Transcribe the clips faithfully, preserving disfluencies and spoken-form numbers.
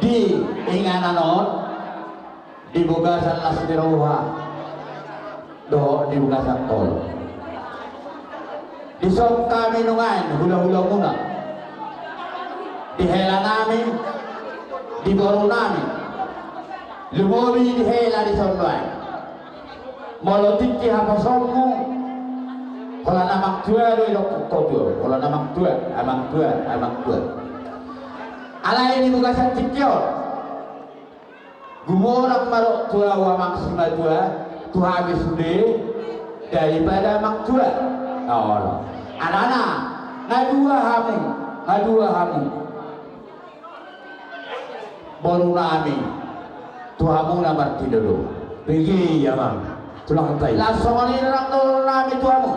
Di inganan on, di bagasan las ni roha dohot di bagasan tol. Dison hami nuaeng hulahulamuna, di helanami, di borunami, lumobi di hela dison nuaeng. Molo tingki haposonmu, holan amang tua do idokkon ho tutu, holan amang tua, amang tua, amang tua. Alai di bagasan tingki on, gumodang ma dohot tu ahu amang simatua, tu hami sude, daripada amang tua. Olo. Alana, nga dua hamu, nga dua hamu. Borunami, tu hamuna martinodohon. Bege amang, tulang tai. Laos songon i nang dohononnami tu hamu.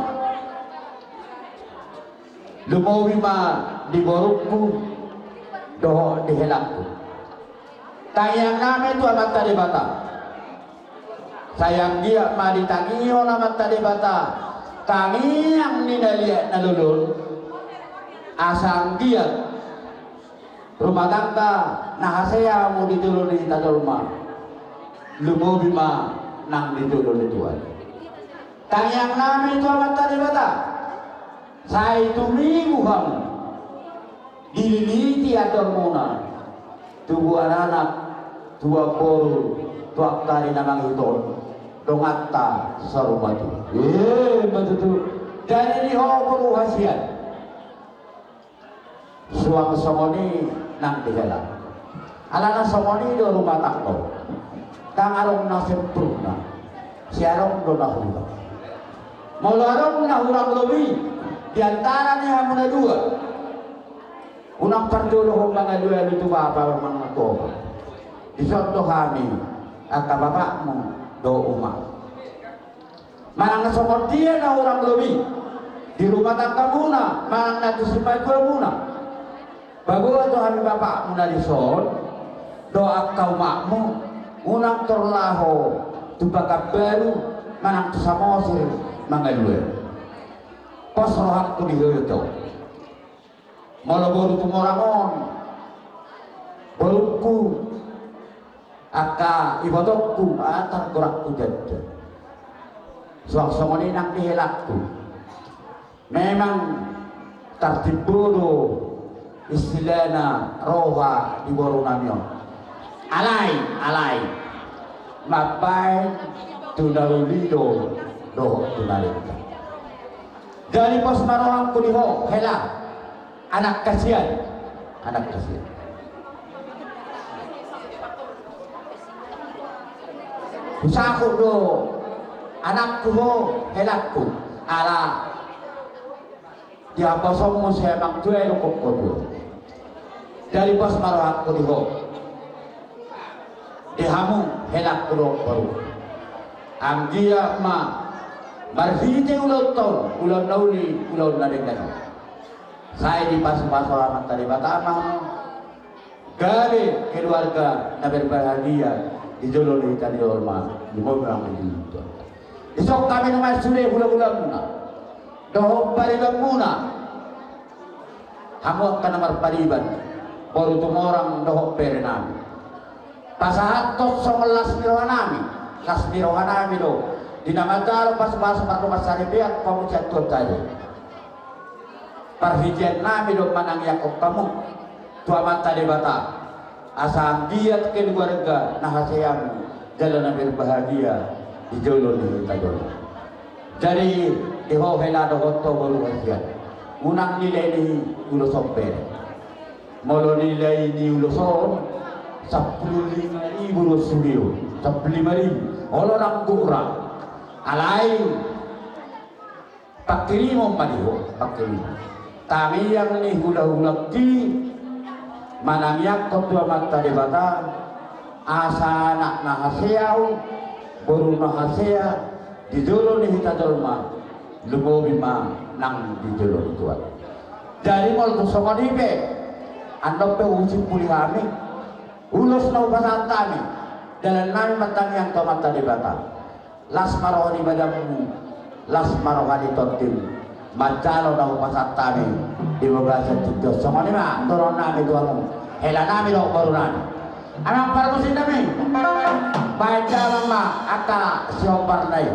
Lumobi ma di borungku dohot di helangku. Tangiangnami tu Amanta Debata. Sai anggiat ma ditangihon Amanta Debata tangiang ni na liat na lolo on, asa anggiat rumah tangga na hasea hamu di jolo ni hita jolma, lumobi ma nang di jolo ni Tuhan. Tangiangnami tu Amanta Debata, sai tumibu hamu, dililiti andormuna, tubuan anak, tubuan boru, tu angka ari na mangihuthon donganta saur matua. Emma tutu. Jadi di ho boru hasian, suang songon i nang di hela. Alana songon i do rumah tangga. Ndang adong na sempurna, sai adong do na hurang. Molo adong na hurang lobi di antara ni hamu na dua, unang parjolo ho mangalualu tu bapa manang tu omak. Dison do hami angka bapakmu dohot omakmu. Manang songon dia na hurang lobi di rumah tanggamuna manang na tu simatuamuna, paboa tu hami bapakmuna dison dohot angka omakmu, unang torus laho tu Pakanbaru manang tu Samosir mangalualu. Pos rohangku di ho jo. Molo boru Tumorang on, borungku, angka ibotongku, ah, targorangku janda. Suang songon i nang di helangku. Memang tartimbo do istilahna roha di borunami on. Alai, alai, mambaen tu na uli do dohot tu na denggan. Jadi pos ma rohangku di ho hela. Anak hasian, anak hasian. Husahut do anakku ho helangku, ala di haposonmu sai amang tua idokkon ho tutu. Jadi pos ma rohangku di ho, di hamu helangku dohot boru. Anggiat ma marhite ulaonta on, ulaon na uli, ulaon na denggan, sai dipasupasu Amanta Debata ma gabe keluarga na berbahagia di jolo ni hita jolma, di momi nang di jolo. Dison hami nuaeng sude hulahulamuna dohot paribanmuna, hamu angka na marpariban, boru Tumorang dohot berenami. Pasahathon songon las ni rohanami, las ni rohanami do di na manjalo pasupasu mardongan saripeon pamujian Tuhanta i. Parhiteannami do manangiangkon hamu tu Amanta Debata, asa anggiat keluarga na haseamu jala na berbahagia di jolo ni hita jolo. Jadi di ho hela dohot ho boru hasian, unang nilai ni ulos on bere. Molo nilai ni ulos on, sampulu lima ribu do sude on, sampulu lima ribu. Olo nang gurang. Alai pangkirimon ma di ho, pangkirimon. Tangiang ni hulahulangki manangiangkon tu Amanta Debata, asa anak na hasea, boru na hasea di jolo ni hita jolma, lumobi ma nang di jolo ni Tuhan. Jadi molo tung songon i pe, andon pe husimpuli hami ulos na hupasahat hami, dalannami martangiang tu Amanta Debata. Las ma roha ni badanmu, las ma roha ni tondim, Manjalo na hupasahat hami di bagasan tingki on. Songon i ma dohonon nami tu hamu, hela nami dohot boru nami. Amang parmusik nami, baen damang ma angka sihombar na i.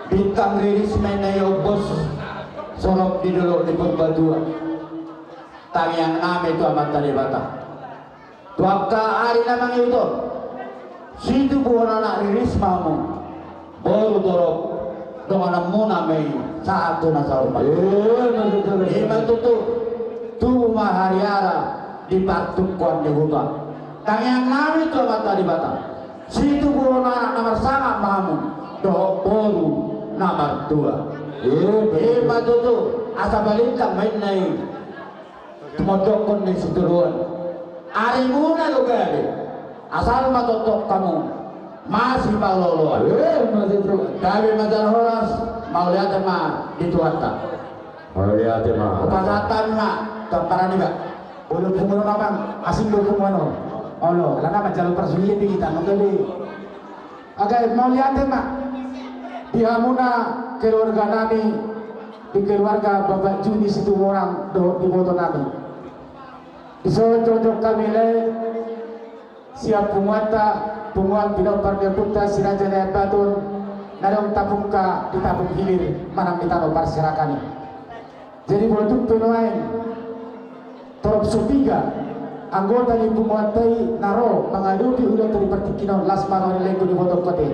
Bintang riris ma inna i ombos, sorop di dolok ni Purbatua. Tangiang nami tu Amanta Debata, tu angka ari na mangihut on, situbuhon anak riris ma hamu, boru torop, dongananmuna ma i sahat tu na saur matua. Ima tutu, tubu ma hariara di partungkoan ni huta. Tangiang nami tu Amanta Debata, situbuhon anak na marsangap ma hamu dohot boru na martua. Ima tutu, asa balintang ma inna i. Tumondokkon ni situruan, arimuna do gabe, asal ma tongtong hamu masipaolooloan. Gabe ma jala horas, mauliate ma di Tuhanta. Mauliate ma. Hupasahat ma tu ampara niba. Olo punguan on, asing do punguan on. Olo, alana manjalo parsuhian di hita, nunga be. Oke, mauliate ma di hamuna keluarga nami, di keluarga Bapak Juni Situmorang dohot di iboto nami. Dison jongjong hami lae sian punguanta Punguan pinompar ni ompunta si Raja Naiambaton, na adong tapungka di tapung hilir manang di tano parserakan i. Jadi molo tung pe nuaeng torop so piga anggota ni punguanta i na ro mangadopi hudanta di partingkian on, las ma roha ni laengku di boto on, ate.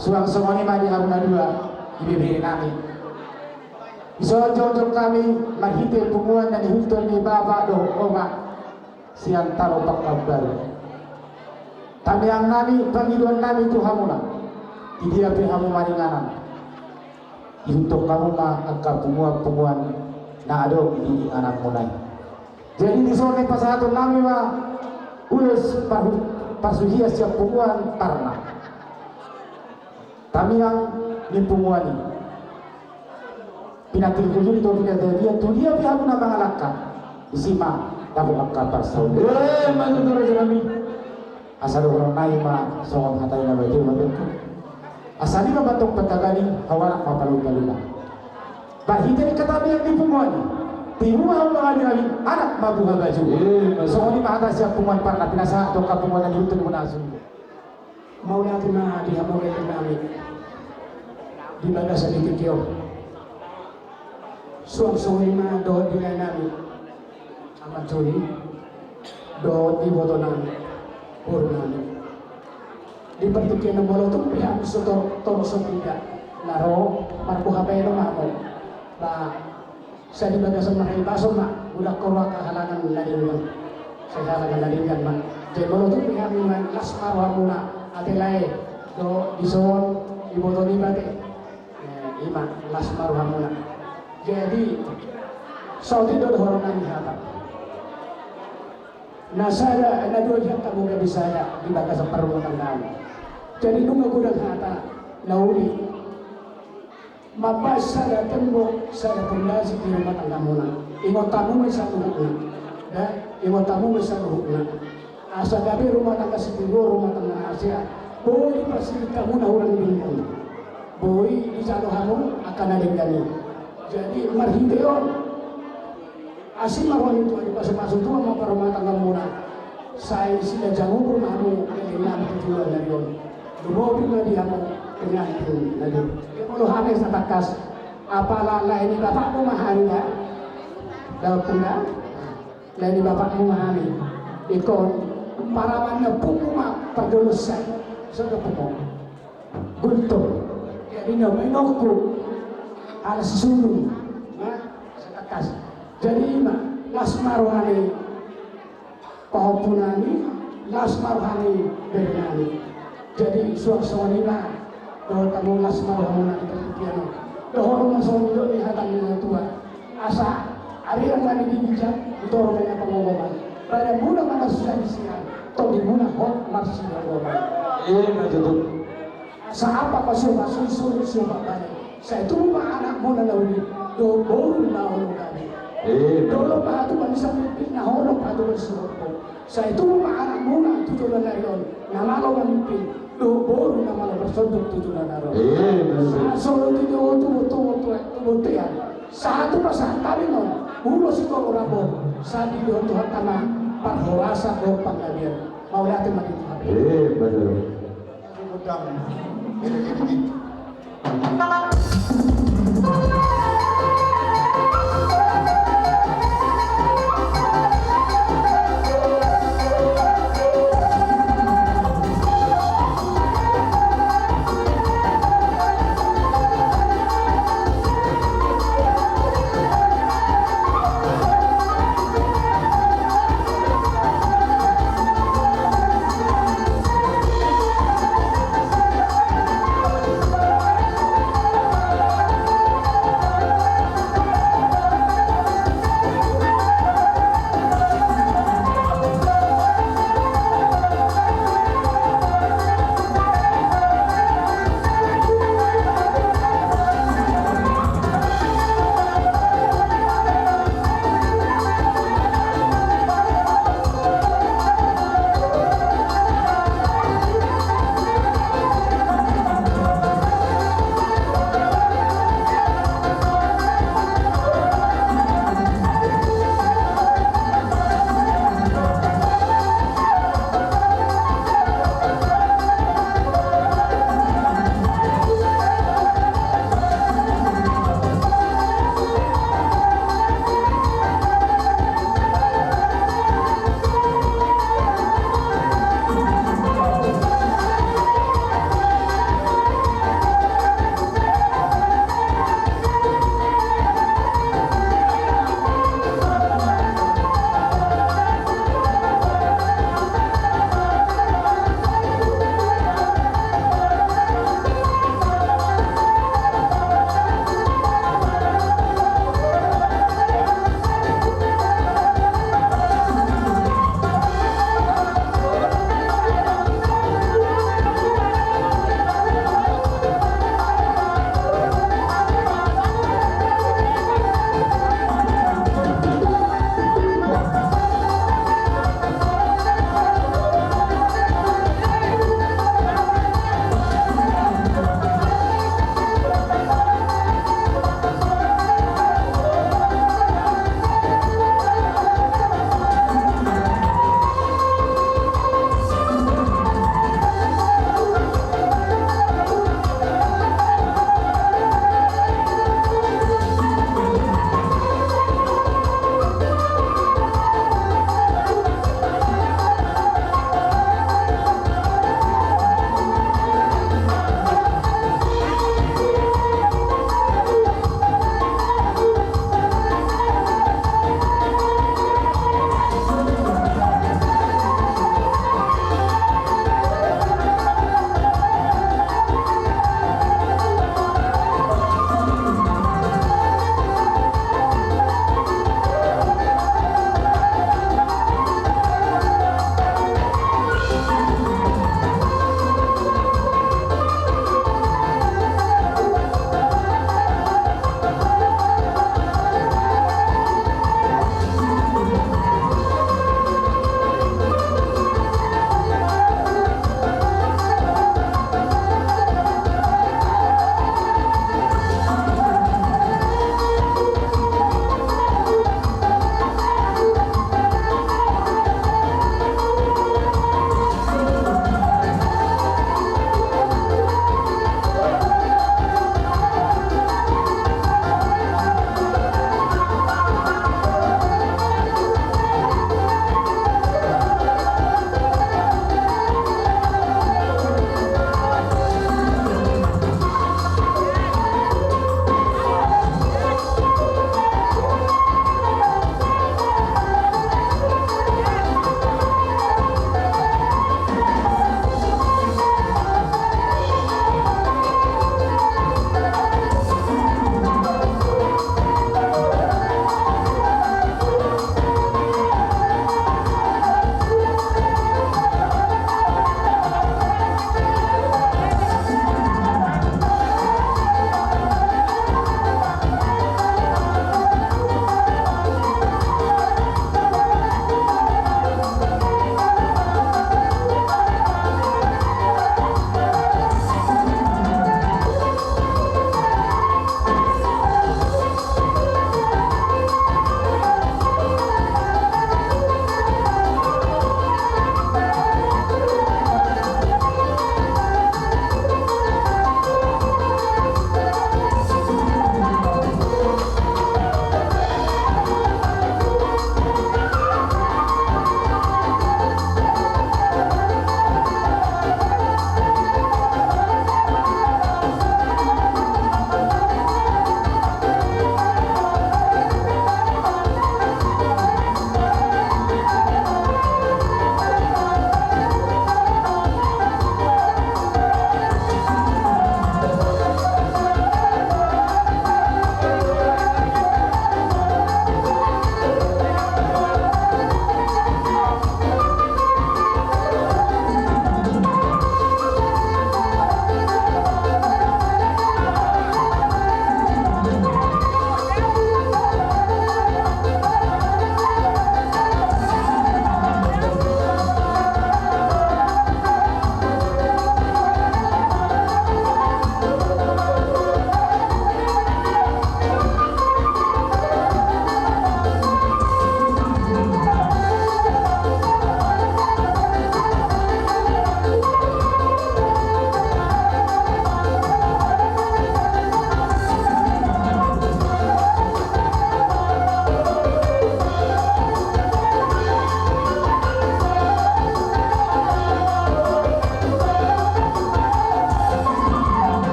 Suang songon i ma di hamu na dua, di bebere nami. Dison jongjong hami marhite punguan na niihuthon ni bapa dohot oma sian tano Pekanbaru. Tangiang nami, pangidoan nami tu hamuna, di dia pe hamu maringanan, ihuthon hamu ma angka punguan-punguan na adong di ingananmuna i. Jadi dison pasahaton nami ma ulos parhu-, parsuhian sian punguan Tarna. Tangiang ni punguan i. Pinantikhon hujur i tu pinantikhon dia, tu dia pe hamu na mangalangka, disi ma dapot angka parsaulian. Emma tutu, raja nami. Asa dohonon nami ma songon hata ni na badia ma, ate. Asa nima ma antong pataga ni hau anak ma palu-paluna. Marhite ni tangiang ni punguan i, tibu ma hamu mangadu hami, anak ma buha baju. Emma tutu. Songon i ma hata sian punguan Tarna pinasahat tu angka punguan na niihuthon muna, asa. Mauliate ma di hamu rekan nami di bagasan ni tingki on. Suang songon i ma dohot di lae nami Amat Joni dohot iboto nami, boru nami. Di partingkian on molo tung pe hamu so tor-, torop so piga na ro, marbuha bahenon ma hamu. Ba, sai di bagasan marhahipason ma, molo angka halangan na denggan, sai halangan na denggan ma. Jadi molo tung pe hami nuaeng, las ma rohamuna, ate lae, dohot dison, iboto niba, ate. Eh, ima, las ma rohamuna. Jadi saotik do dohonon nami hata. Na sada, na dua hata molo gabe sada di bagasan parrumatanggaon. Jadi nunga godang hata na uli. Mambahen sada tembok, sada pondasi di rumah tanggamuna. Ingot hamu ma saluhutna. Da, ingot hamu ma saluhutna. Asa gabe rumah tangga sitiruon, rumah tangga na sehat. Boi dipasirit hamu na hurang denggan. Boi dijalo hamu angka na denggan i. Jadi marhite on, asi ma roha ni Tuhan, dipasu-pasu Tuhan ma parrumatanggaonmuna. Sai siganjang umur ma hamu, denggan tu joloan ni ari on. Lumobi ma di hamu pengantin na dua. Molo hami satangkas, apala lae ni bapakmu ma hami, da? Daompung da? Lae ni bapakmu ma hami. Ingkon paraman ni ompungmu ma pardolos sai. Songon ompungmu. Guntur. Jadi na mainonku. Ala si Sulu. Nah, satangkas. Jadi ima, las ma roha ni pahompu nami, las ma roha ni bere nami. Jadi suang songon i ma dohot hamu, las ma rohamuna di partingkian on. Dohonon ma songon nidok ni hata ni natua-tua. Asa arian ma na di ginjang, di toru ma na pangomoan. Badanmuna ma na so jadi sian, tondimuna hot marsidohonon. Ima tutu. Asa ampak ma siompak sunsur, siompak bale. Sai tubu ma anakmuna na uli, dohot boru na olo gabe. Ima. Dolok ma hatubuan ni samimpit, na horong hatubuan ni sihorbo. Sai tubu ma anakmuna tu joloan ni ari on, na malo mamimpin, dohot boru na malo marsonduk tu joloan ni ari on. Ima. Sahat tu tubu, tubu, tubu, tubu bontean. Sahat tu pasahat tabib on, ulos sitolu rap on, sandiri dohot Tuhanta ma parhorasan dohot panggabean. Mauliate ma di Tuhan. Ima tutu.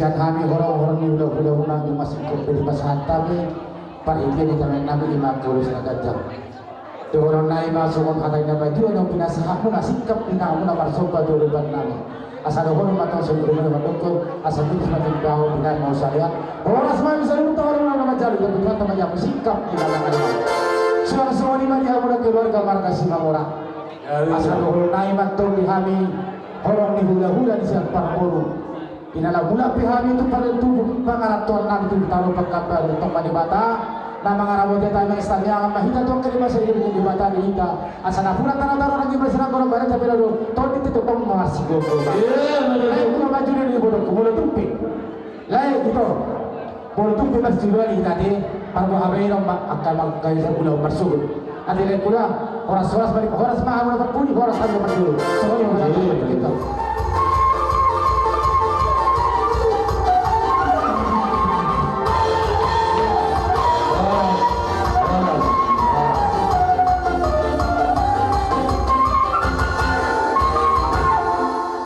Sian hami horong-horong ni hulahula, unang dung masingkop be dipasahat hami parhitean ni tamiang nami i ma angka ulos na ganjang. Dohonon nami ma songon hata ni na badia naung pinasahatmuna, singkap di hamuna marsomba tu adopan nami. Asa dohonon ma tong songon i ma na mandok, asa tibu semakin jauh di nami mau salean. Horas ma bisa luta orang na manjalo, tapi Tuhan tama jamu singkap di dalam hati. Suang songon i ma di hamuna keluarga marga Simamora. Asa dohonon nami ma tong di hami horong ni hulahula di sian parboru. Di na laho mulak pe hami tu pale tubuh pangarantoan nami tu tano pangkapal tong ma Debata na mangaramoti hami, mangistangiangan ma hita tong, kali masa hidup ni Debata di hita. Asa na puran tano tano rangging bersenang kono badan tapi lalu tondi tu tong marsigomgom. Lae, kula maju di bodok, kula tumpe. Lae, gitu. Molo tung pe marsiduaan hita ate, marboha baenon ma angka mangkaisa ulaon marsogot. Ate lae kula, horas, horas ma, horas ma hamu na parpudi, horas hamu na parjolo. Songon i ma.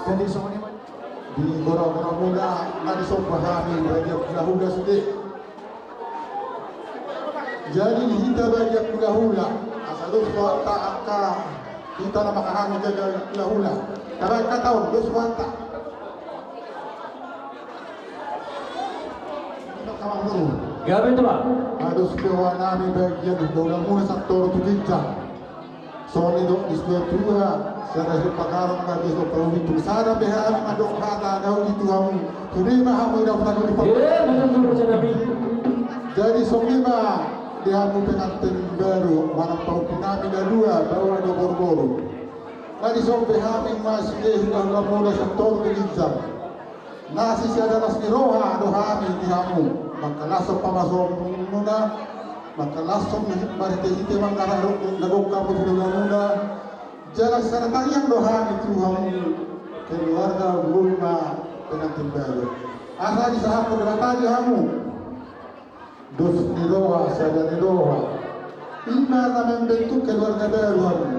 Jadi songon i ma. Di gora-gora muna na disomba hami bagian hulahula sude. Jadi di hita bagian hulahula, asa dos rohanta angka hita na manghahangi bagian hulahula. Tabaen hata on, dos rohanta. Gabe, Tulang. Asa dos roha nami bagian hulahula muna santoro tu ginjang. Songon i didok ni situa-tua, sada sipakarang ma dia so parumitu, sada pe hami mandok hata na uli tu hamu. Sude ma hamu i dapotan ni pa. Eh, betul, betul, betul, betul. Jadi songon i ma di hamu pengantin baru, manang pahompu nami na dua, baoa dohot boru-boru. Na dison pe hami ma sude hulahula muna santoro tu ginjang. Na sisada las ni roha do hami di hamu, mangkalashon pamasoonmuna, mangkalashon marhite-hite mangarahon na gok hamu tu hulahula muna, jala sisada tangiang do hami tu hamu keluarga, boi ma pengantin baru. Asa disahaphon Debata di hamu dos ni roha, sada ni roha. I ma na mambentuk keluarga baru hamu.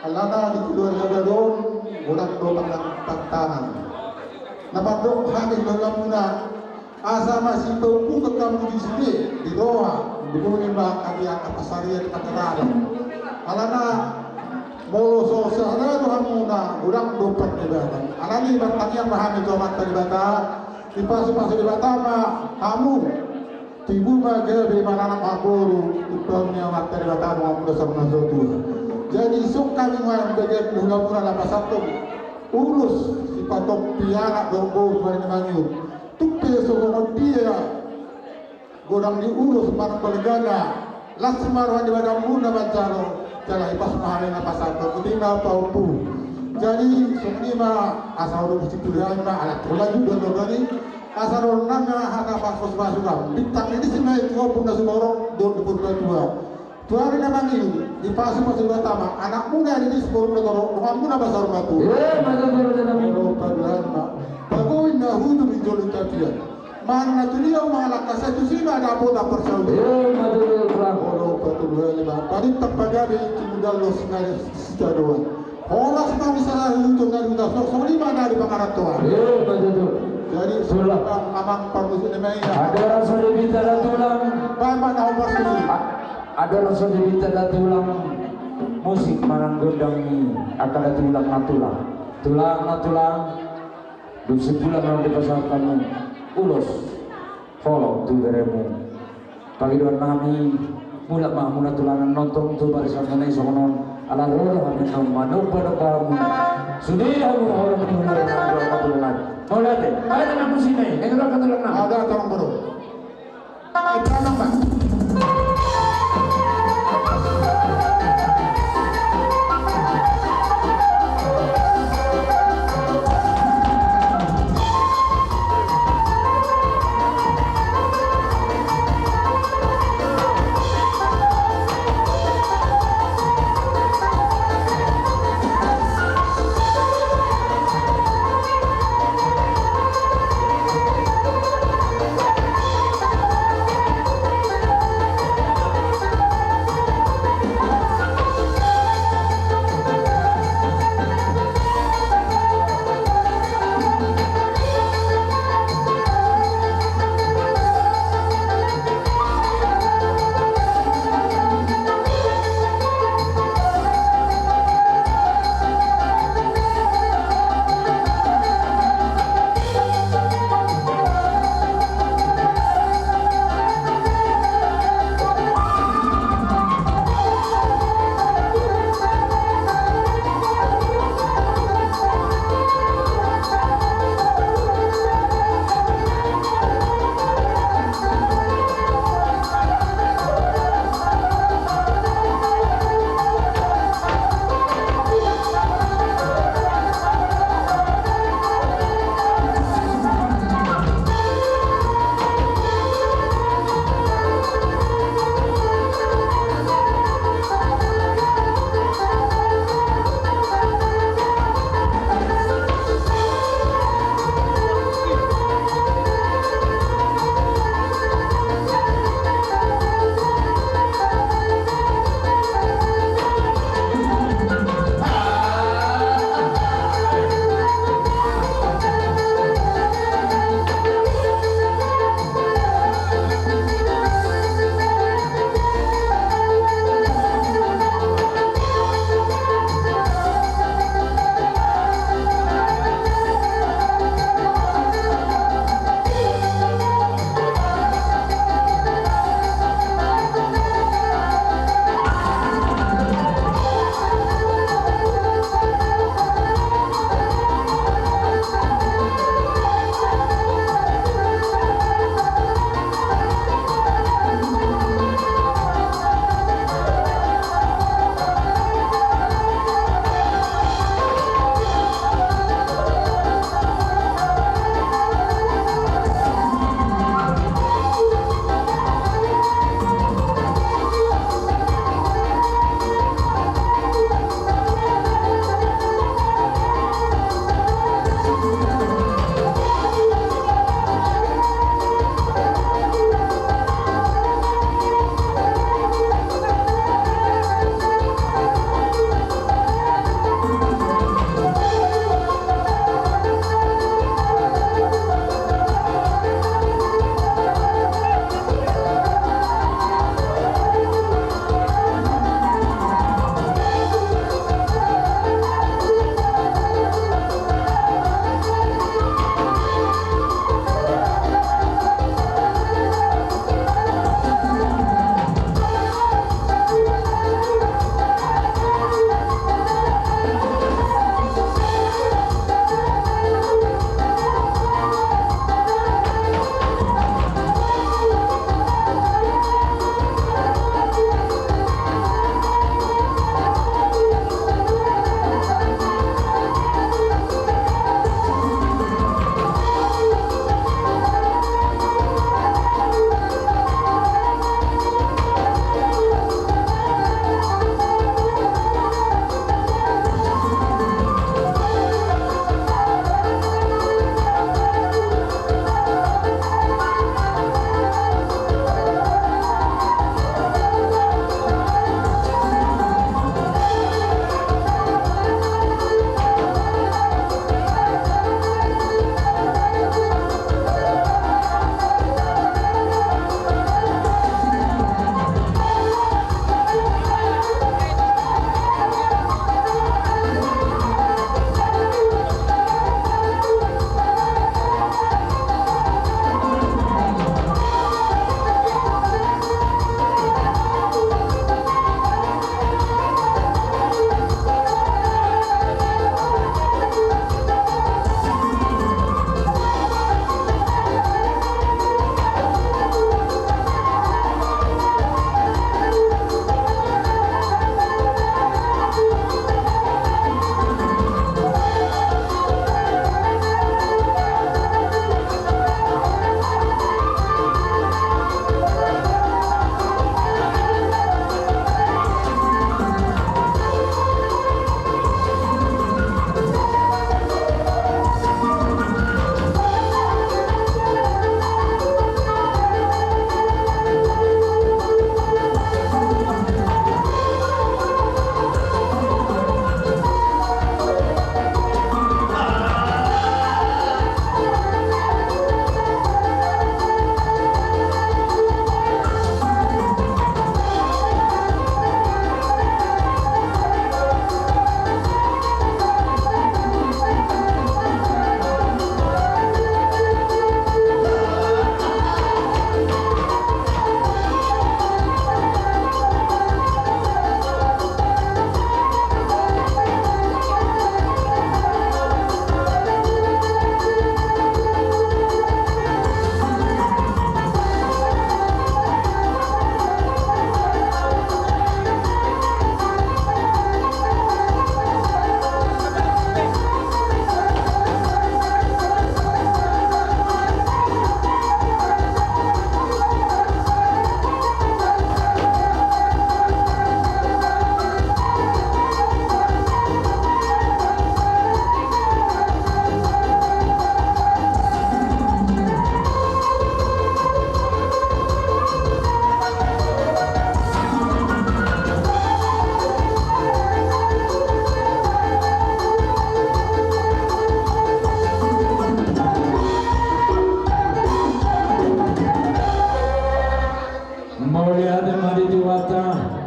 Alana di keluarga baru on godang do tantangan. Na mandok hami hulahula muna, asa masipaungkun hamu di sude di roha, di bumi ma angka di angka pasarian di pangkaraban. Alana molo so sisada do hamuna godang do perdebatan. Alani martangiang ma hami tu Amanta Debata, dipasupasu Debata ma hamu. Tibu ma gabe manang marboru, tibu ma Amanta Debata ma hamu dohot saur matua. Jadi songon i ma bagian hulahula muna na pasahathon ulos sipatompi anak dohot boru tu ari ni mangihut. Tung pe songon dia godang ni ulos manang balgana, las ma roha ni badanmuna manjalo, jala hipas ma hami na pasahathon. Ute ma pahompu. Jadi songon i ma asa olo musik tulian ma alat tulang juga nogani. Asa dohonon nami hata pasu-pasu, bintang ni disi ma i tu ombun na sumorop dohot di Purbatua. Tu ari na mangihut, dipasupasu Debata ma anakmuna di disi, borumuna torop, donganmuna ma saur matua. Eh, masa saur matua. Olo paduan ma. Pagui na hutu di jolo tapian. Manang na tudia mangalangka sai tusi ma dapotan parsaulian. Eh, masa saur matua. Olo paduan ma. Padintang pagabe i tu muda los na sitadoan. Horas ma bisa na hutu na huta, songon i ma na di pangarantoan. Eh, betul. Jadi, tulang. Amang parmusik ni ma i. Adong songon i bintang na tulang. Bapak na horas musik. A-, adong songon i bintang na tulang. Musik manang gondang ni angka na tulang na tulang. Tulang na tulang. Dung sipulang na dipasahat hamu ulos holong tu beremu. Pangidoan nami, mulak ma hamuna tulang nonton tu barisan na songon on, ala ro do hami naung manomba-nomba hamu. Sude hamu horong ni hulahula nami. Mauliate. Baen anak musik na i, na tulang na tulang na. Ada tulang baru.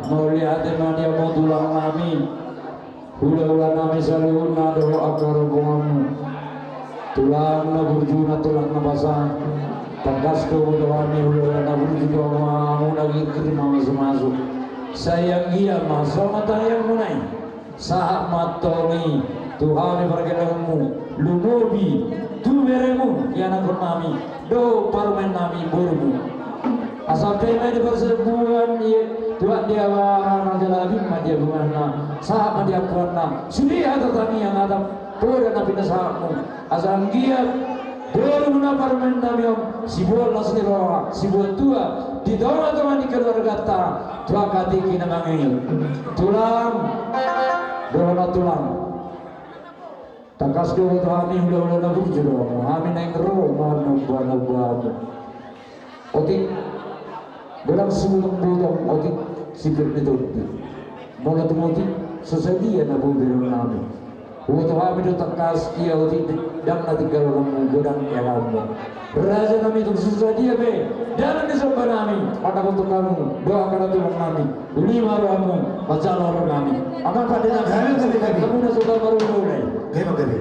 Mauliate ma di hamu tulang nami, hula-hula nami saluhutna dohot angka rombonganmu. Tulang na burju, na tulang na basa. Tangkas do huboto hami hula-hula na burju do hamu, hamu na girgir mamasu-masu. Sai anggiat ma songon tangiangmuna i, sahat ma antong i tu hami pargellengonmu, lumobi tu beremu, ianakhon nami dohot parumaen nami, borumu. Asa pe ma di parsabuan i, tuat di abarana jala abing ma di abunganna, sahat ma di ampuanna, sude hata tangiang, hata poda na pinasahatmu. Asa anggiat boru na parumaen nami on siboan las ni roha, siboan tua di tonga-tonga ni keluarganta tu angka tingki na mangihut. Tulang, dohot na tulang. Tangkas do huboto hami hula-hula na burju do hamu, hami naeng ro manomba-nomba hamu. Otik, godang sibutong-butong, otik sipir ni tondi. Molo tung otik, so sadia na boi bereng nami. Huboto hami do tangkas ia otik, ndang na tinggal hamu, godang ia hamu. Raja nami, tung so sadia pe dalan ni somba nami, mandapothon hamu dohot angka na tulang nami. Uli ma rohamu, manjalo roha nami. Amang pande nami. Gabe, gabe, gabe. Hamu na so tau marulaula i. Gabe, gabe.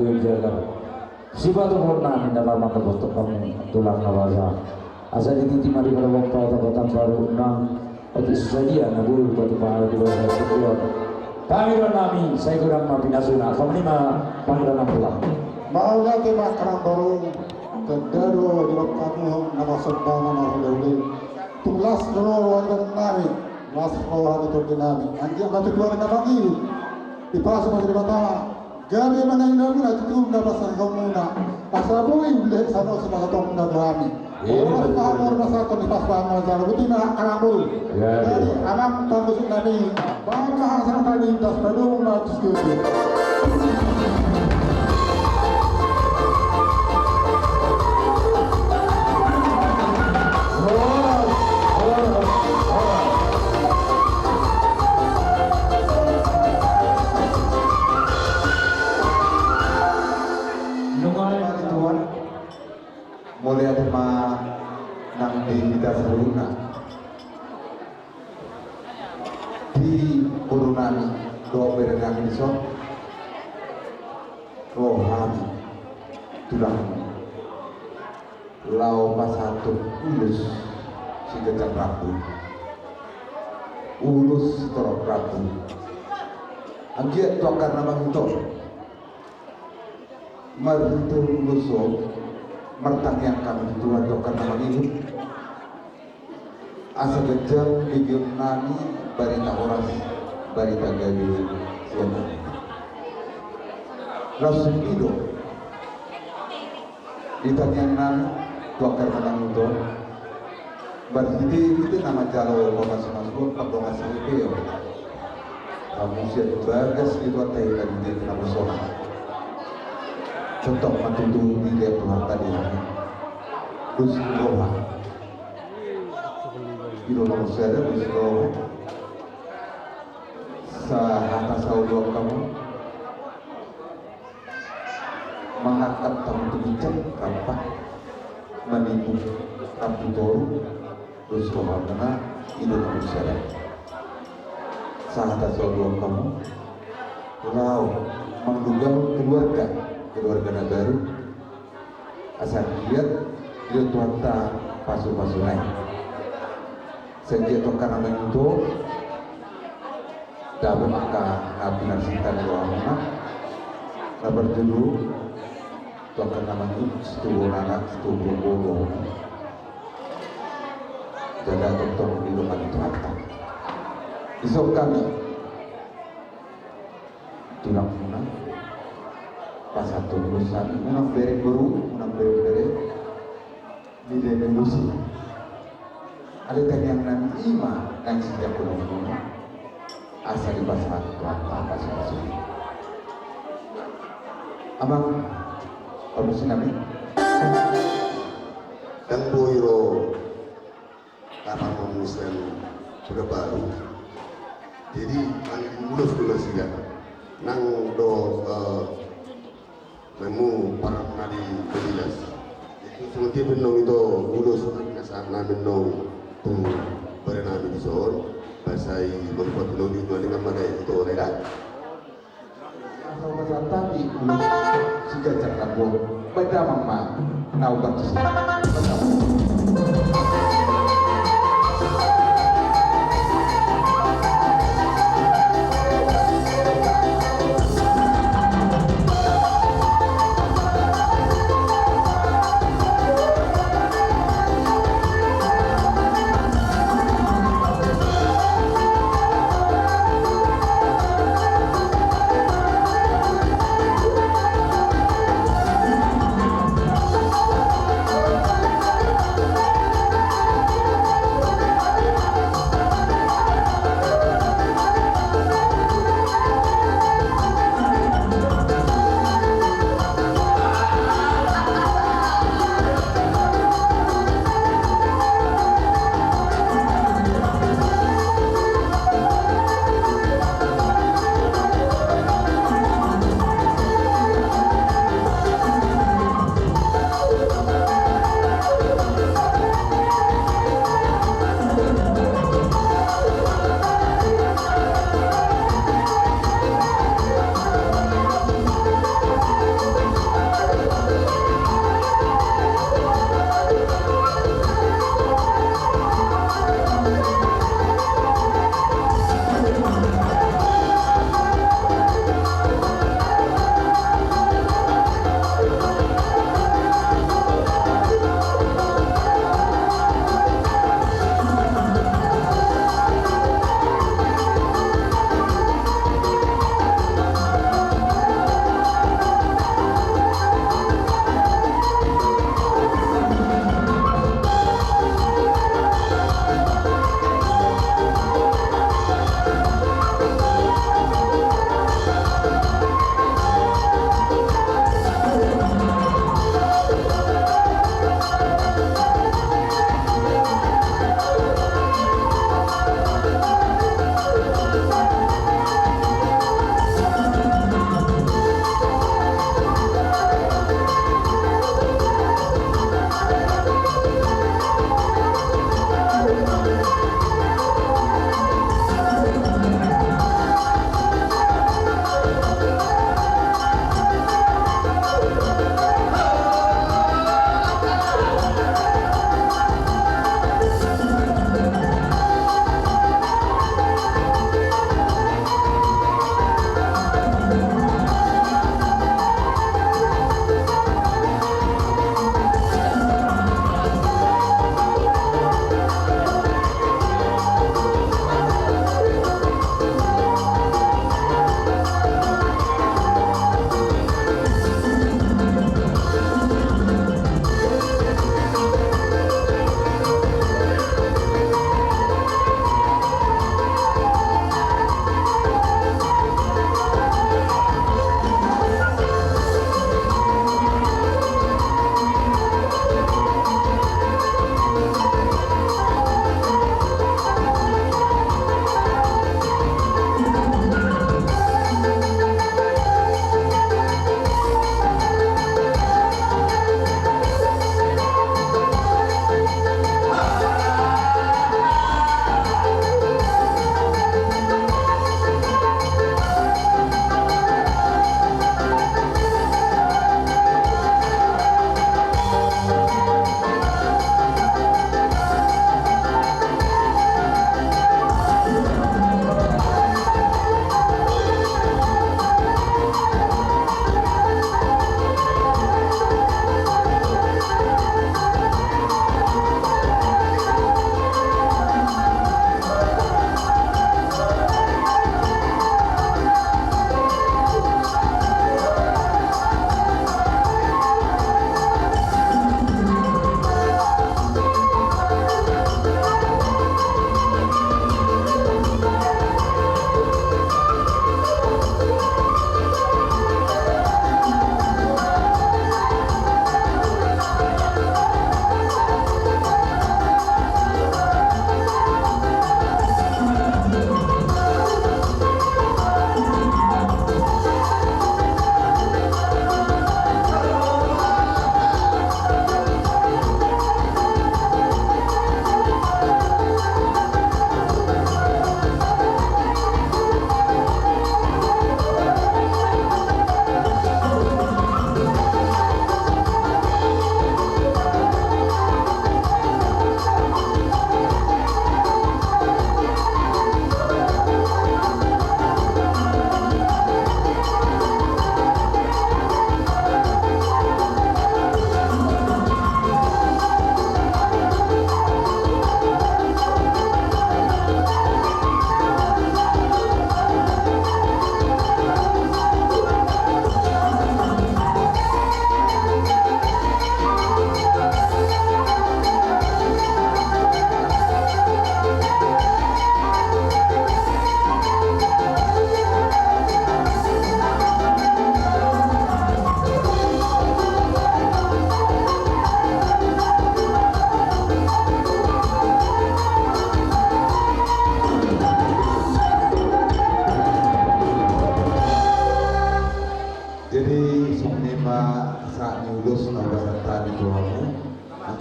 Jaga. Sipatupaon nami na lamang dohot hamu tulang na basa. Asa dititi ma di parboa paoto-oto baru nang otik sadia na boi patupaon di basa tujuan. Pangidoan nami sai godang ma pinasuna. Songon i ma pangidoan nami tulang. Mauliate ma karna boru tanda do di bangka Tuhon na marsomba na marhulehule. Tung las roha ni dongan nami, las roha ni tondi nami. Anggiat ma tutu ari na mangihut dipasu ma Debata. Gabe manang inda muna tutu na pasahat hamuna. Asa boi ulle sano sipasahaton na do hami. Iya, betul. Horas ma hamu, horas ma sangkon, dipasu ma hamu jala buti ma hamu. Iya, iya. Jadi amang pangusuk nami, baen ma hata nami, das padung ma tusi tusi. Horas, horas, horas. Nunga mari Tuhan, mauliate ma nang di hita saluhutna. Di boru nami dohot bere nami dison, ro hami tulang laho pasahathon ulos siganjang rambu, ulos sitorop rambu. Anggiat tu angka na mangihut on, marhite ulos on martangiang hami tu Tuhan tu angka na mangihut. Asa ganjang begeon nami barita horas, barita gabe sian hami. Laos i do di tangiang nami tu angka na mangihut on, marhite hita na manjalo pamasumasuon, pardongansaripeon. Hamu sian bagas ni Tuhanta hita di dia na bosona. Tongtong ma tutu dilehon Tuhanta di hami dos ni roha. Ido na muse ada dos ni roha. Sahata saoloan hamu. Mangangkat hamu tu ginjang rampak, manimbung rambu toru, dos rohamuna, ido na muse ada. Sahata saoloan hamu, laho manunggang keluarga, keluarga na baru. Asa anggiat dilehon Tuhanta pasupasuna i. Sai anggiat tu angka na mangihut on dapot angka na pinarsinta ni rohamuna. Na parjolo tu angka na mangihut, situbuhon anak, situbuhon boru. Jala tongtong didongani Tuhanta. Dison hami, tulangmuna, pasahathon ulos hami, unang bereng boru, unang bereng bere. Dilehon ulos i. Alai tangiang nami i ma nang sian hamu, asa dipasahat Tuhanta pasupasu. Amang, pamusi nami. Ndang boi ro na parmusian Kuda Baru. Jadi mangirim ulos do nasida nang do, eh, Memu parang na di Badilas. Itu songon dia pe nong ito ulos na sahat nami nong tu bere nami dison. Ba sai mangkuat nong di dua dengan magai ito na ida. Asal masa tadi ulos siganjang rambu. Baen damang ma na umbar tusi.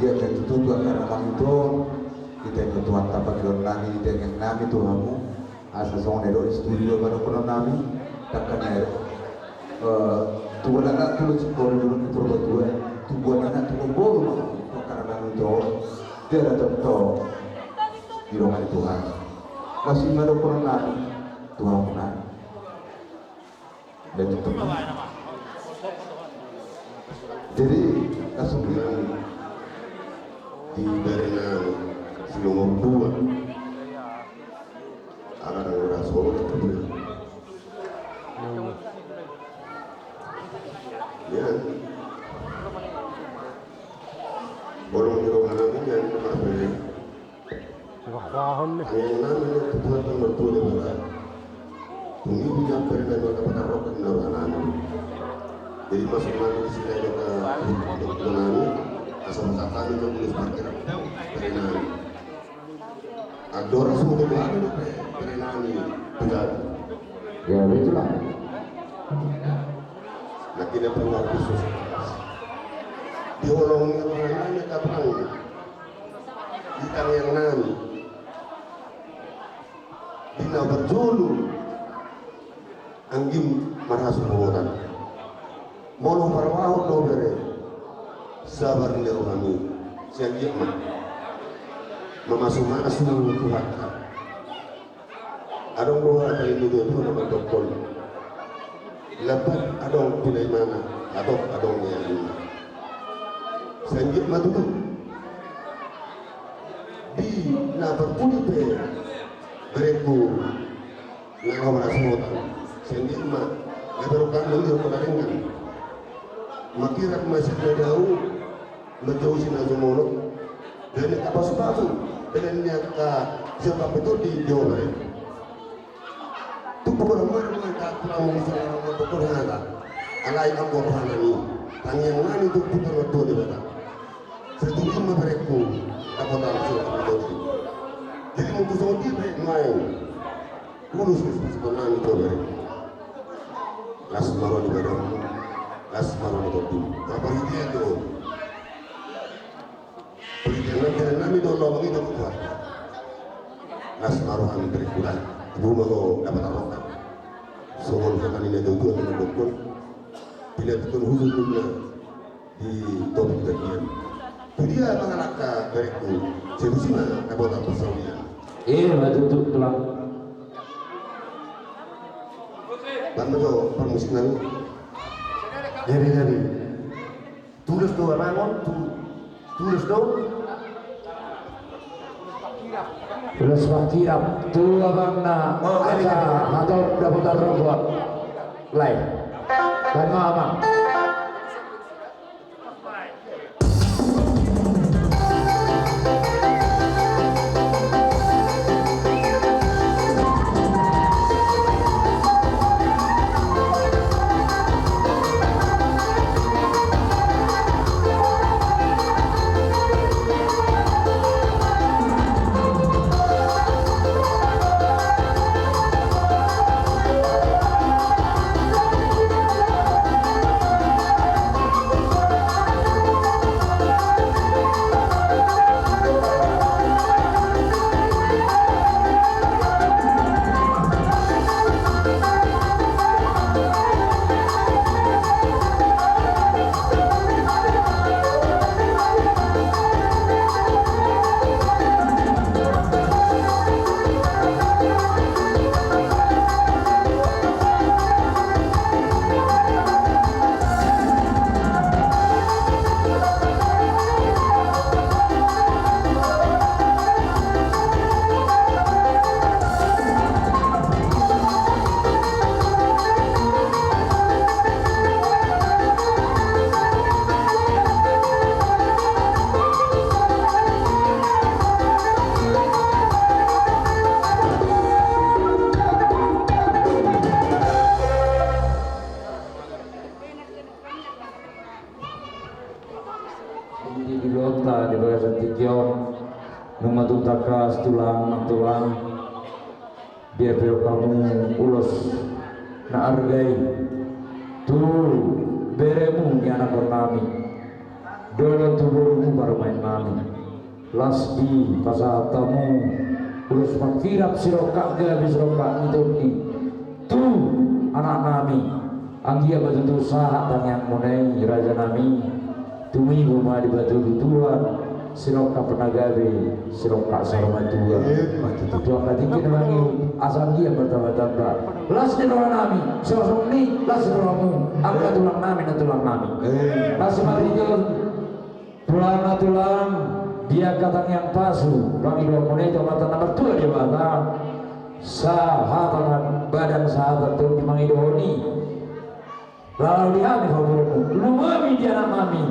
Ia, dan tutu, tuan, karena mangido, hita ingot Tuhanta, pangidoan nami di tangiang nami tu hamu, asa songon na didok ni si Tutua, pandohan nami, dangka ni ari, eh, tubuan anak tulang singkoru di Purbatua, tubuan anak tulang boru ma, tuan, karena mangido, dia ada tentu di ruangan Tuhan. Masih ada ukuran nami, Tuhan pernah. Dan itu. Jadi, langsung di, di dari na si nomor dua. Ada dari Rasul. Ya. Bolong di ruangan ini yang nomor dua. Wah, wah, on nih. Tangiang nami tu Tuhan, Tuhan martua Debata. Tung i binahen nami mangkapatarok na roha nami. Jadi masuk nami di sini ada ke nami, asa masa kami ke Bulus Bakir, bere nami. Andorang sudah berani, bere nami, tidak. Ya, betul lah. Nah, kita perlu khusus. Di holong ni roha nami, kapan? Di tangiang nami. Di na parjolo anggim marhasohotan. Molo huparrohahon do bere, sabar ni rohami, sai anggiat ma mamasumasu Tuhanta. Adong do hata ni natuatua na mandokkon. Lambat adong pinaimana, hatop adong nialuhon. Sai anggiat ma tutu. Di na parpudi pe berengku na laho marhasohotan. Sai anggiat ma, na berengku na laho marhasohotan. Mangkirap ma sian na dao, manjou sian na jumolo. Bere ni angka pasupasu, bere ni angka sian pampeton di Jawa Barat. Tumpuk orang marmar tak kurang bisa orang berdoa hata. Alai ambo hana ni. Tangiang nami tu Tuhan martua Debata. Setuju ma berengku. Apa tak bisa berdoa. Jadi mungkin songon dia baik main. Kurus kurus pasupasu nami tu berengku. Las ma roha ni badanmu. Las ma roha ni tondinmu. Apa dia tu? Pernikahan nami do lobang i do kuat. Las ma roha ni berengku da. Ibu ma ho dapat arokan. Songon hata ni natuatua na mandokkon. Pinatukon hujur nunga di topik bagian. Tu dia mangalangka berengku. Setuju ma dapat apa sawian. Iya, betul, betul, Tulang. Bang, betul, permusik nami. Jadi, jadi. Tulos do amang on, tu-, tulos do. Tulos mangkirap tu amang na. Oh, angka, angka. Hatop dapotan rongkot. Lai. Dan ma amang. Di, di luatta di bagasan tingki on, nunga tung tangkas tulang, nang tulang. Dia pe hamu ulos na arga i tu beremu ni anakkon nami. Dohot tu borumu parumaen nami. Las di pasahat hamu ulos mangkirap sirongkap gabe sirongkap ni tondi tu anak nami. Anggiat ma tutu sahat tangiang muna i raja nami. Tumibu ma di batu tutuan sirongkap na gabe sirongkap saur matua. Ima tutu. Tu angka tingki na mangihut asa anggiat martamba-tamba las ni roha nami. Sosok ni las ni rohamu angka tulang nami na tulang nami. Ima. Las marhite on. Tulang na tulang, di angka tangiang pasu pangidoan muna i tu Amanta na martua Debata. Sahata ma badan sahata tondi mangido hami. Laho di hami paborunmu, lumobi di anak nami,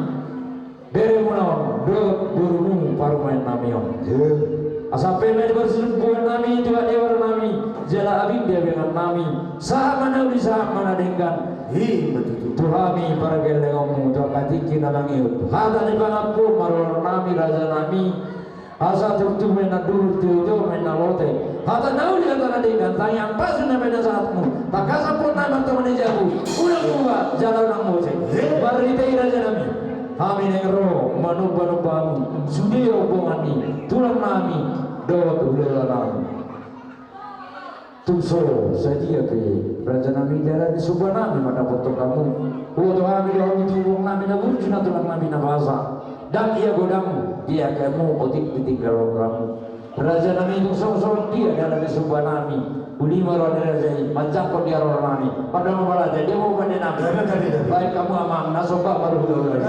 bere muna on dohot borumu parumaen nami on. Asa pe ma di parsitumbuan nami, tu adebar nami, jala abing di abingan nami, sahat ma na uli sahat ma na denggan. Ima tutu. Tu hami pargellengonmu tu angka tingki na mangihut hata ni pangampu marorot nami raja nami. Asa turtu ma na duhur, tio-tio ma na lote. Hata na uli hata na denggan, tangiang pasu na mena sahatmu. Tangkas ampot na martonga ni jabu. Unang muba jala unang mose. Marhite i raja nami, hami naeng ro manomba-nomba hamu sude rombongan ni tulang nami dohot hulahula nami. Tung so sadia pe raja nami dalan ni somba nami mandapothon hamu. Huboto hami do hamu tu boru nami na burju, na tulang nami na basa. Ndang ia godang di angka hamu otik ditinggalhon hamu. Raja nami, tung so songon dia dalan ni somba nami. Uli ma roha ni raja i manjangkon di haroro nami. Pardongan balada dia ma pande nami. Baen hamu amang na somba ma hulahula i.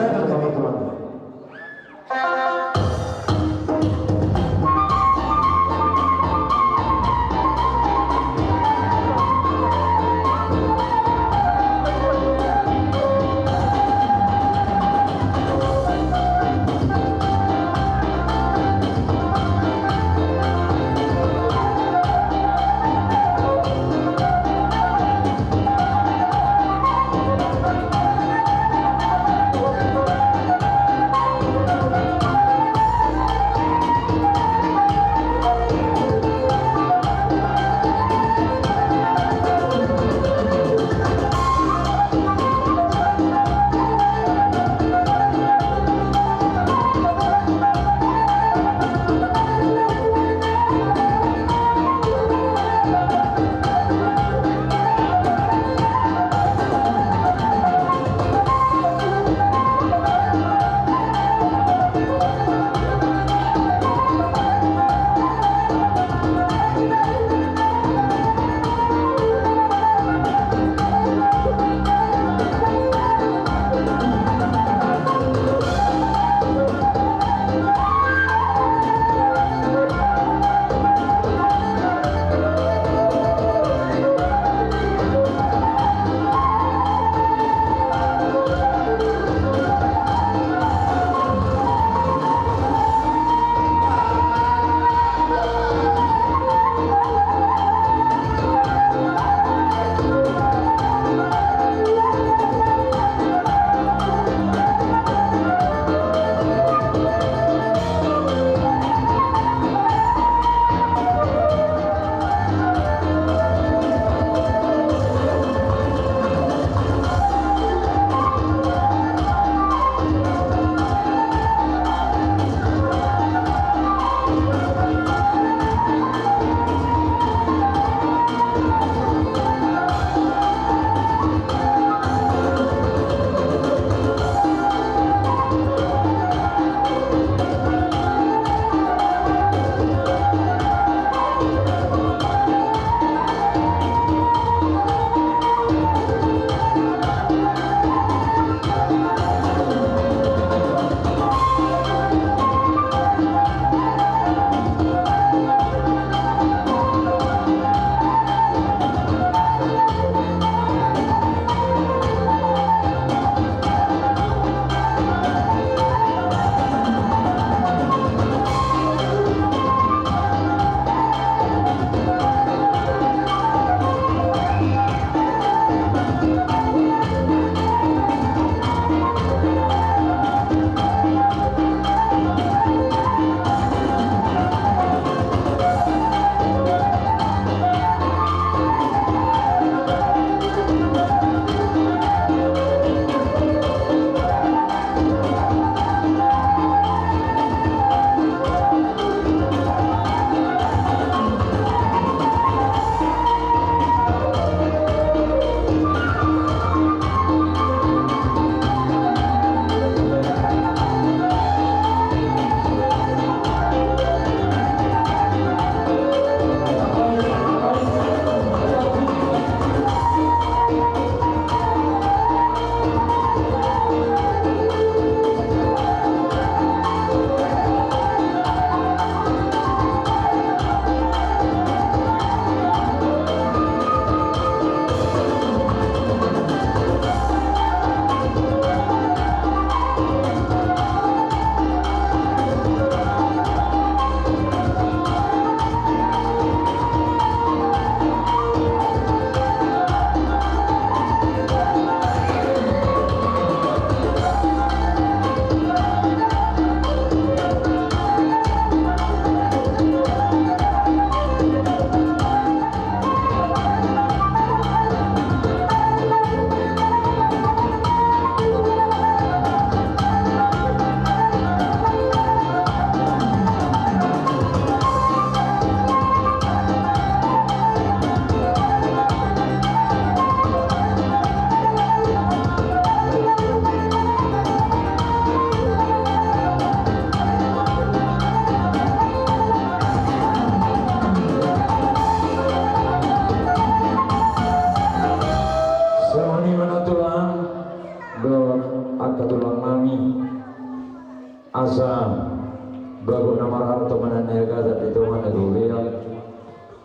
Bagot na marhalto manang ni agatan di tonga ni robean.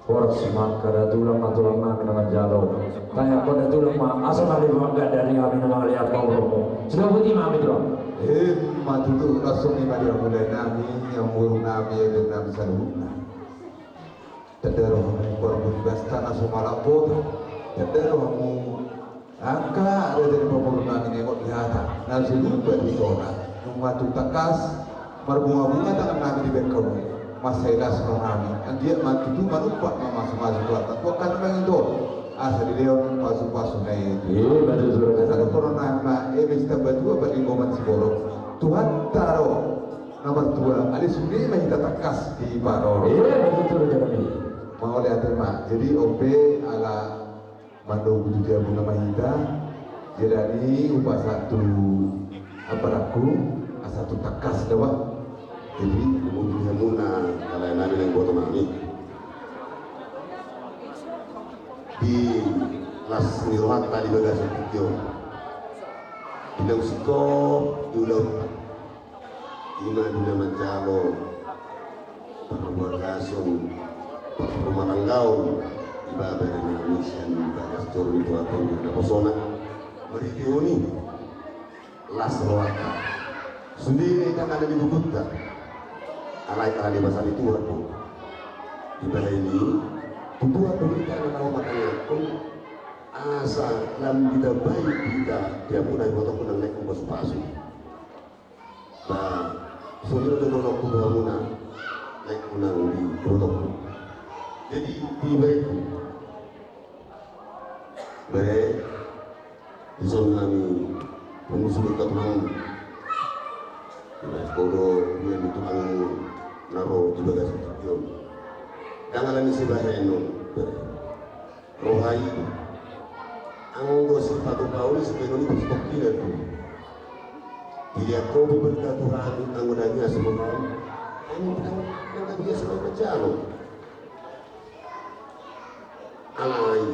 Horas mangkada tulang ma tulang nami na manjalo. Tangiangkon da tulang ma asa marlipat gandari hami na mangalean pamoruonmu. Sudah putih ma hami tulang. Ima tutu, langsung i ma di hamu lae nami, hamu boru nami, eme nami saluhutna. Tanda roha hamu parbuni basta na so malambota. Tanda roha hamu angka raja ni pamoruon nami na ingot di hata na so lumba di tona. Nunga tung tangkas marbunga-bunga tangan nami di bahen hamu. Mansai las roha nami. Anggiat ma tutu manumpak mamasumasu tu angka tu angka na mangido. Asa dilehon pasupasu na i. Ima tutu. Asa dohonon nami ma, eme sitamba tua parlinggoman siborok. Tuhanta do na martua, alai sude ma hita tangkas diparorot. Ima tutu raja nami. Mauliate ma. Jadi on pe ala mandok tu jabuna ma hita. Jadi i hupasahat tu amparangku asa tung tangkas da ba. Jadi, mungkin hamuna, kalai nami nang boto nami. Di las ni rohanta di bagasan tingki on. Di naung singkop di ulaonta. Ima di na manjalo parbagason, parrumatanggaon, ibebere nami sian bagas joro ni Tuhanta di naposona. Marhite on i las rohanta. Sude na hita na di bukunta. Alai ala ni basa ni Tuhan do. Dibahen i, tu Tuhan do hita na laho manangiangkon asa lam ditambai hita di hamuna ibotongku nang naeng hupasupasu. Ba, songon i do dohononku tu hamuna, naeng unang di ibotongku. Jadi, di bahenku. Bere, dison nami, pungu sulut ka tulang. Ba, ho do, ia di tulang na ro di bagasan tingki on. Ndang ala ni sibahenon, bere. Roha i, anggo sipatupaon i sibahenon i pasti tongkinan do. Jadi anggo pe berkat Tuhan, anggo ndang i asa roha i, anggo ndang, ndang i asa roha i manjalo. Alai,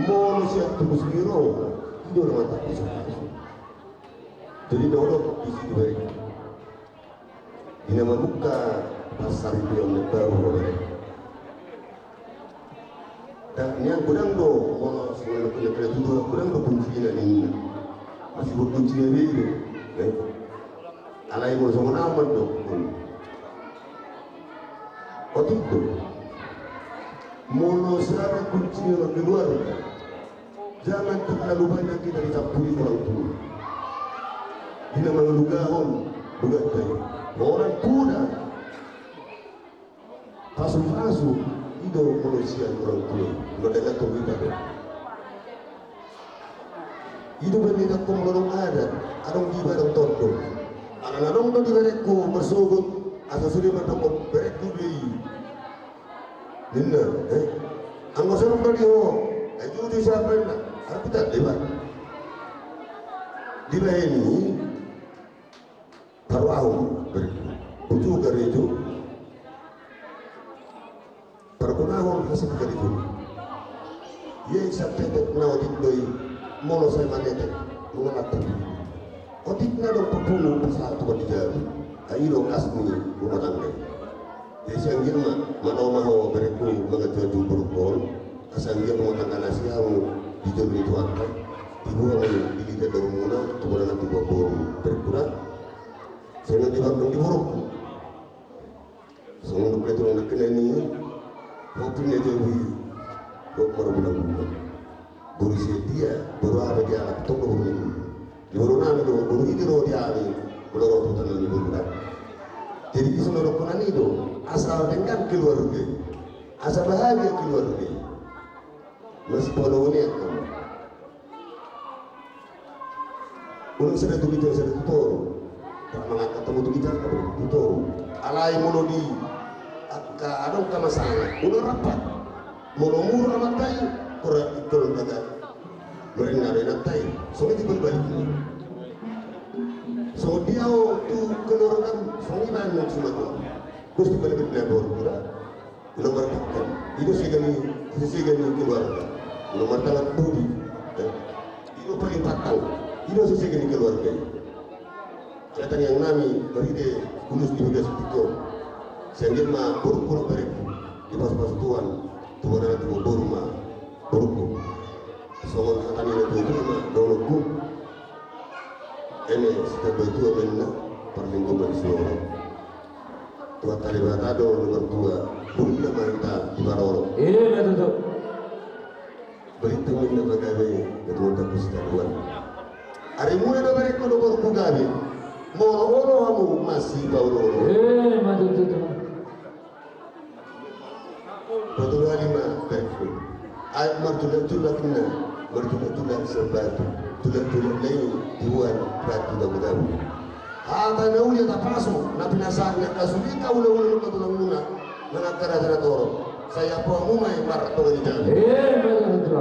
molo sian tubus ni roha, i do na mantap di situ. Jadi, dodok di situ baik. Di na mamungka pasar itu yang baru, baru. Dan nian godang do, molo songon na punya kena tutu, godang do kuncina ninna. Masih buat kuncina be i do. Eh? Alai molo songon ahu mandok. Otik do. Molo sada kuncina keluarga. Jangan terlalu banyak kita dicampuri orang tua. Di na mangalugahon, bukan kayu. Orang tua. Pasupasu, i do molo sian orang tua. Molo denggan tu hita do. I do baen ni tangkong molo adong adat, adong di barang tondo. Ala na adong do di berengku marsogot, asa sude mandok berengku do i. Ninna, eh? Anggo so adong do di ho, eh, jujur siapa ninna? Artinya, di ba-, dibahen i, Paruahon, berarti. Uju karejo. Pargonahon hasil karejo. Ia i satetek na otik do i, molo sai manetek, nunga lantar do i. Otik na adong papungu pasahat tu pardijalo. Ai i do kas ni rumah tangga i. Jadi sian anggiat ma, manao ma ho berengku mangantuantu borungkon, asa anggiat rumah tangga na siamun di jolo ni Tuhanta, tibu hamu dilehon dorongmuna, tu bona na tibu boru berengkuna. Songon di bangkon di borungku. Songon dok na tulang na kena ni, hopi na jawi, dok marbulang-bulang. Boru sian dia, boru aha dia, tong do boru ni. Di boru nami do, boru i do di hami, boru ro tu tanah ni boru nami. Jadi di songon dohonon i do, asa denggan keluarga i, asa bahagia keluarga i. Masih pola ulian kamu. Unang sada tu ginjang sada tu toru. Mangangkat hamu tu ginjang hamu tu toru. Alai molo di angka adong angka masalah, unang rampak. Molo muruk amanta i, kurang ikol daga. Meringan inanta i, songon i tu balbalikna. Songon dia ho tu keluarga, songon i ma nang sumatua. Terus di balik na boru, kurang. Nomor tangga, i do sega ni, sesega ni keluarga. Nomor tangga budi, eh? I do paling patang, i do sesega ni keluarga. Angka tangiang nami marhite ulos di bagasan tingki on. Sai anggiat ma borungku dohot berengku dipasupasu Tuhan, tu bona, tu boru ma borungku. Songon hata ni natuatua ma dohononku. Eme sitamba tua ma inna, parlinggoman siborok. Tuhanta Debata do na martua, bulungna ma hita diparorot. Ima tutu. Berita ma inna pagabe, ketua takus kaduan. Ari muna do berengku dohot borungku gabe. Molo olo hamu masipaoloolo. Ima tutu. Patolu hali ma berengku. Ai martulak-tulak inna, martulak-tulak sian batu, tulak-tulak na i diboan batu dabu-dabu. Hata na uli tapasu, na pinasahat ni angka sulita ulaula ni angka tulangmuna, manang angka raja na torop. Sai apoonmu ma i martonga ni jabu. Ima tutu.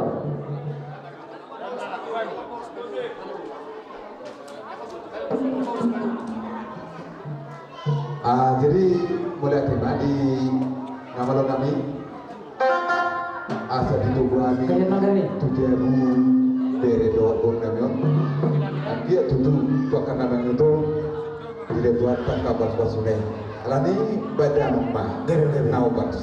Ah, jadi mauliate ma di na malo nami. Asa ditogu hami. Terima kasih. Tu jabu bere dohot boru nami on. Anggiat tutu tu angka na mangido. Dilean Tuhanta angka pasupasu na i. Alani i bahen damang ma. Gabe, gabe. Na opat.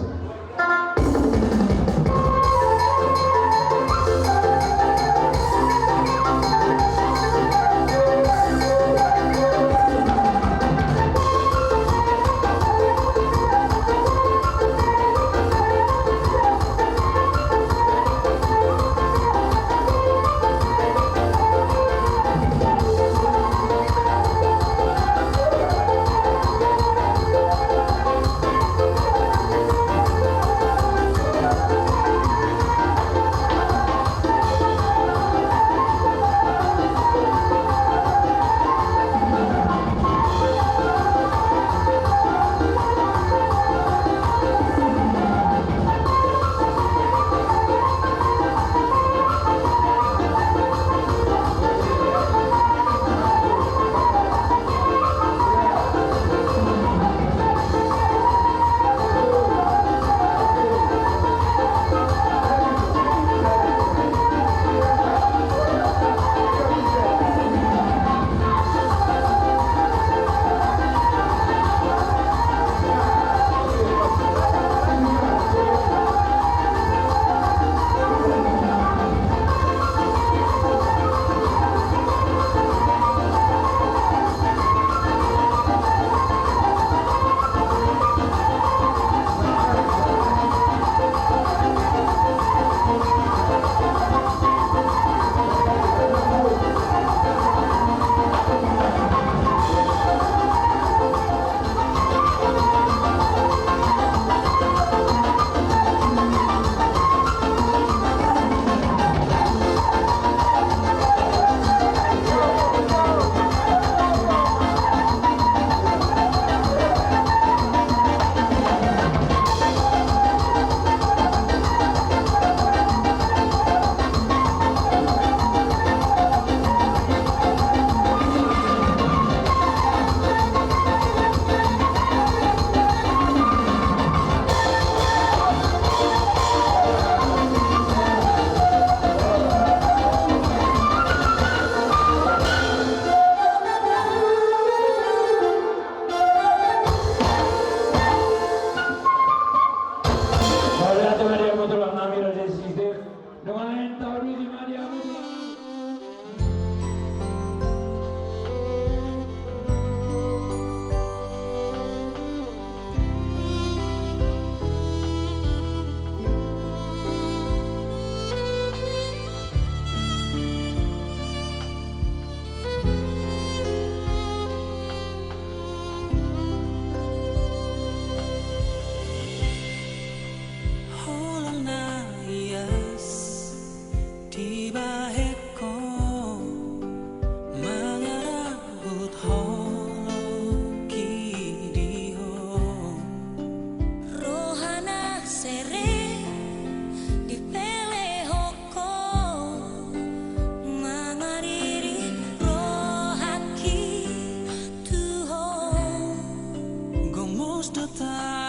Mauliate ma di hamu tulang nami, raja pesisir. Dongan lain, tarusi ma di hamu tulang. Holong na ias dibahen ho, mangarahut holongki di ho. Roha na serep dipelehon ho, mangaririt rohangki tu ho. Gomos do ta